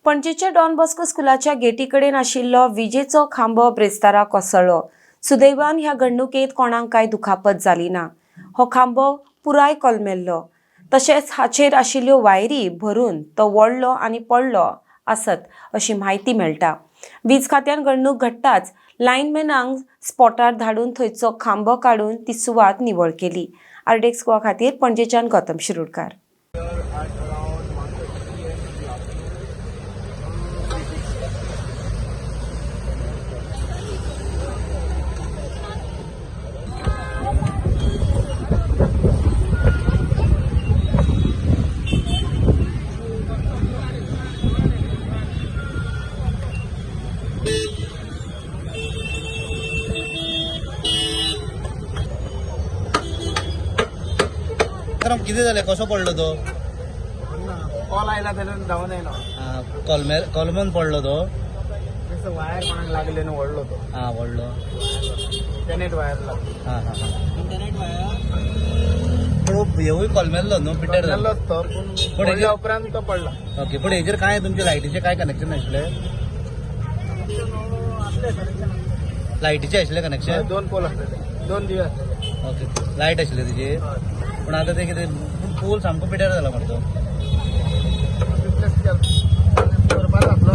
पणजेच्या don Bosco स्कुलाच्या गेटी कडेन आशिल्लो विजेचो खांबो ब्रेस्तारा कोसळ्ळो. सुदैवान ह्या घडणुकेंत कोणाक कांय दुखापत जाली ना. हो खांबो पुराय कोलमेल्लो, तशेंच हाचेर आशिल्ल्यो वायरी भरून तो वडलो आनी पडलो आसत अशी म्हायती मेळटा. वीज खात्यान घडणूक घडटाच लायनमॅनांक स्पॉटार धाडून थंयचो खांबो काडून ती सुवात निवळ केली. आरडीएक्स गोवा खातीर पणजेच्यान Gautam Shirodkar. At around 1:30 p.m. in the afternoon. तर कितें जालें, कसो पडलो तो? कॉल आयला तेन्ना धांवन येयलो. कोलमेर कोलमोन पडलो तो. जसं वायर कोणाक लागले न्हू, व्हडलो तो. हा, व्हडलो. तेनेट वायर लागली. हा हा हा, पूण हेवूय कोलमेल्लो न्हू, पिड्ड्यार जालो. जाल्लोच तो, पूण पण पडल्या उपरांत तो पडला. ओके, पूण हेजेर काय तुमचे लायटीचे काय कनेक्शन आशिल्ले? लायटीचे आशिल्ले कनेक्शन? दोन पोल आसलेले, दोन दिवे आसलेले. ओके, लायट आशिल्ले तेजेर, पूण आतां ते कितें, पूण पोल सामको पिड्ड्यार जाला मरे तो. रिप्लेस केला, करपाक घातलो.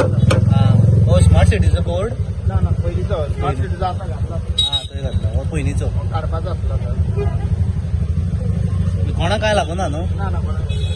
हा, हो स्मार्ट सिटीचो बोर्ड? ना ना, पयलींचो स्मार्ट सिटीचो आतां घातला. हा, थंय घातला हो पयलींचो. काडपाचो आसलो तो. कोणाक काय लागूना न्हू? ना ना, कोणाक.